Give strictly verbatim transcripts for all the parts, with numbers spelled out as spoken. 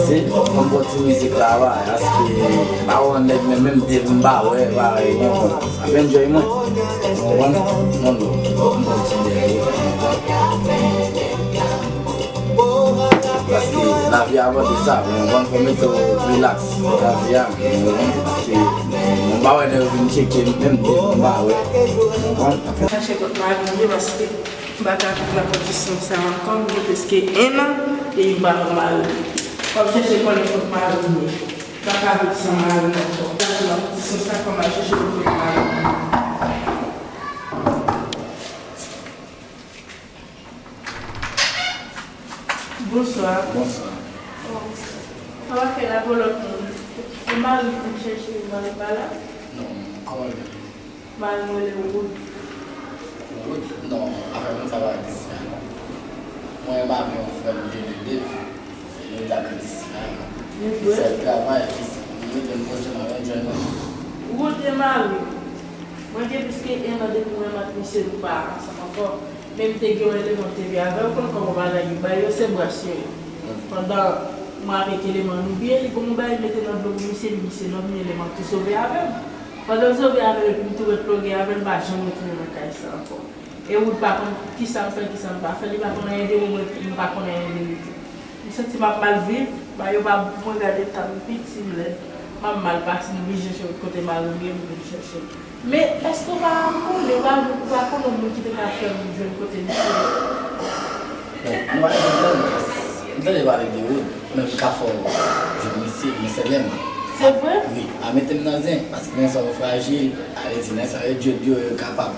Se, fò m pran ti mizik la, paske m pa wè nèg men, menm depi m pa wè, parèy, bon, ap enjoy mwen. Ou konprann? Non, non, m pran ti bèl, ou konprann? Paske lavi a mande sa, ou konprann? Fò mete w relax nan lavi a, ou konprann? Paske m pa wè nèg yo vin tcheke m, menm depi m pa wè, ou konprann? Chache kot mari m ye, paske m pa ka viv nan kondisyon sa ankò, m gen prèske en an, e m pa wè mari m. Fò m chèche konnen kot mari m ye. M pa ka viv san mari m ankò. M pa ka viv nan kondisyon sa, fò m al chèche kote mari m ye. Bonswa. Bonswa. Oh. Sa w ap fè la pou lòt moun? E mari m vin chèche w, mari m pa la? Non, kòman l rele? Mari m rele Wood. Wood? Non, afè moun sa pa egziste ankò. Mwen m avè yon frè m ki rele Dave. E nou t ap egziste ankò. Li vre? Sèl travay ki nou te poze nan yon jèn. Wood e mari m. Mwen gen plis ke en an depi mwen ak misye nou pa ansanm ankò. Men m te gen yon eleman m te vin avè l, ou konn kòman bagay yo, bagay yo se bras yo ye. Pandan mwen avèk eleman nou byen, li pran yon bagay li mete nan dlo pou misye, li misye nòm, eleman tou sove avè m. Pandan l sove avè m epi m tou ret ploge avè l, m pa janm retounen nan kay sa ankò. E Wood pa konn kisa m fè, kisa m pa fè, li pa konn anyen de mwen, mwen tou m pa konn anyen de li tou. M santi m ap mal viv, ba yo pa mwen gade ta m piti, m lèd, m ap mal pase, m blije chèche kote mari m ye, m vin chèche l. Men, èske w pa konnen, ou pa, ou pa konnen yon moun ki te ka fè m jwenn kote misye ye? Bon, nou pa gen pwoblèm. M tande pale de Wood, men m ka fè w jwenn misye, men sèlman. Se vre? Wi, pa mete m nan zen, paske men sa yo frajil, ale di nan sa yo djòb yo, yo kapab.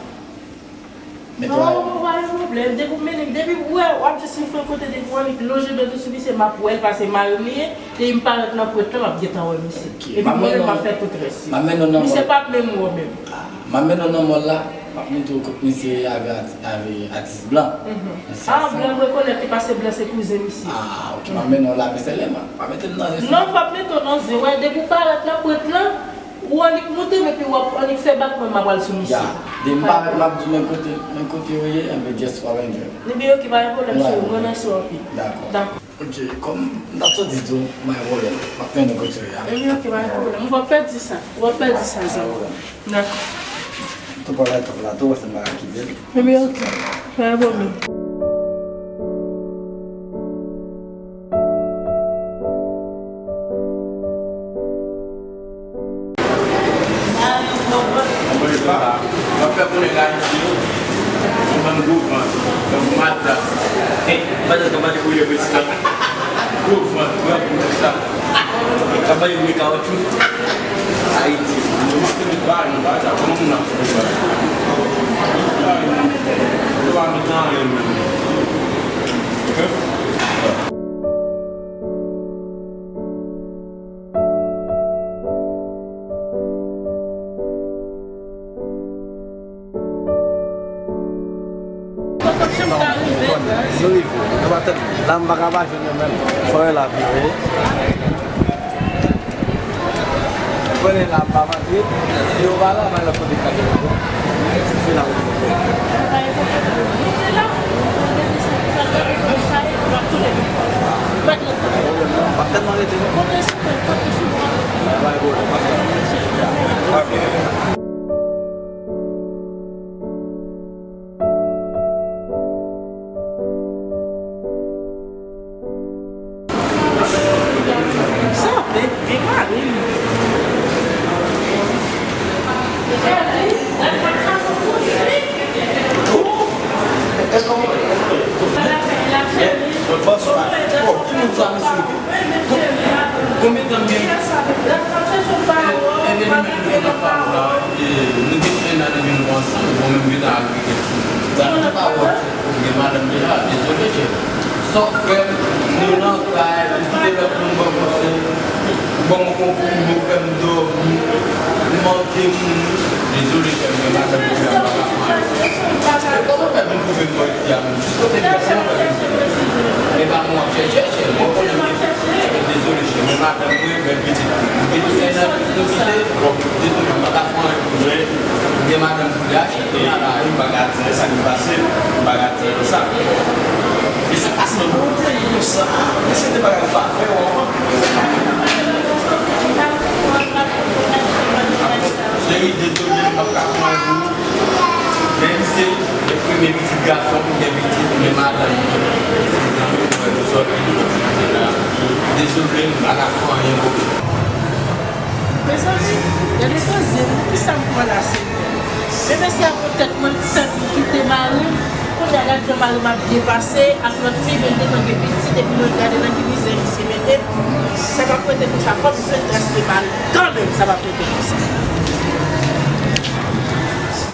Non, pa gen pwoblèm. Depi w mennen m, depi w wè, w ap jis soufri yon kote, depi w annik lonje do tou sou misye, m ap wè l, paske mari m li ye, depi m parèt nan pwent lan, m ap gentan wè misye. Epi mwen menm, m ap fè tout rès yo. Misye p ap menm wè w menm. M ap mennen w nan mòl la, m ap montre w kot misye ye avè ati-, avè atis blan. Misye a blan m rekonèt li, paske blan se kouzen misye. Ah, ok, m ap mennen w la, men sèlman, pa mete m nan zen. Non, m p ap mete w nan zen. Wè, depi w parèt nan pwent lan, ou annik moute m epi w ap annik fè bak mwen, m ap al sou misye. Ya, depi m parèt, m ap di w men kote, men kote yo ye, enben just w ap enjoy. Ebyen, ok, pa gen pwoblèm, cheri, m remèsye w anpil. Dakò. Dakò. Ok, kòm m t ap soti di w, pa gen pwoblèm, m ap mennen w kote yo ye. Ebyen, ok, pa gen pwoblèm. Ou p ap pèdi sa. Ou p ap pèdi sa, zanmi. Dakò. Tou pral al top la, tou wè se m pa ka kite l. Ebyen, ok. Pa gen pwoblèm. Anpil pa, w ap fè konnen Ayiti yo, yon bann gwo vant, yon bann gwo matra. Hey, pa janm ka pale pou le prezidan. Gwo vant, gran gwo sa. Ka pale pou le kawotchou. Ayiti. Nou manke tout bagay, nou pa ta, kòman moun ap fè sa? Yo pa met anyen menm. Nou rive. Nou pa tande. La m pa ka pa jwenn yo menm. Fò yo la pou yo ye. Konnen la m pa antre. Si yo pa la, m al lòt kote kay yo. Se la pou yo. M ap tèlman rete non. Pa gen pwoblèm, m ap tann. Sa ap byen, byen kare wi. Konbyen tan m gen? Enben li menm ki nan fawon la, e, nou gen en an depi nou ansanm, bon, menm gentan al gen, sa nou pa wè, ou gen madanm deja, dezole chè. Sa w fè m, nou nan kay, ou kite lòt moun ban konsèy, ou ban mwen konpli, ou fè m dòmi, ou manke moun, dezole chè, m gen madanm deja, m pa ka pran. E kòman w fè vin twouve m bò isit a menm? Jis kote m ye, kòman w fè vin isit? E pa mwen w ap chèche, chè, mwen konnen m gen, dezole chè, men madanm mwen, bèl pitit li. M gen en an, nou kite, bon, dezole, m pa ka fè anyen pou li. M gen madanm pou li a, chè, kounye a la, m pa ka di sa ki pase, m pa ka di konsa. E sa k pase nan peyi Sa, mesye, te bagay pa fè, wè. Cheri, dezole, m p ap ka pran pou ou. Men se, se premye pitit gason m gen, pitit, men madanm mwen, se zanmi mwen, nou sòti, nou sòti la. Dezole, m pa ka fè anyen pou ou. Mezanmi, gade koze, pou ki sa m pran la, Senyè? Men mesye a pran tèt mwen, l fè m kite mari m. Kounye a, gad jan mari m ap byen pase ak lòt fi, men l gentan gen pitit, epi mwen gade nan ki mizè misye mete m. Sa p ap rete konsa, fò m jwenn tras de mari m kanmenm, sa p ap rete konsa.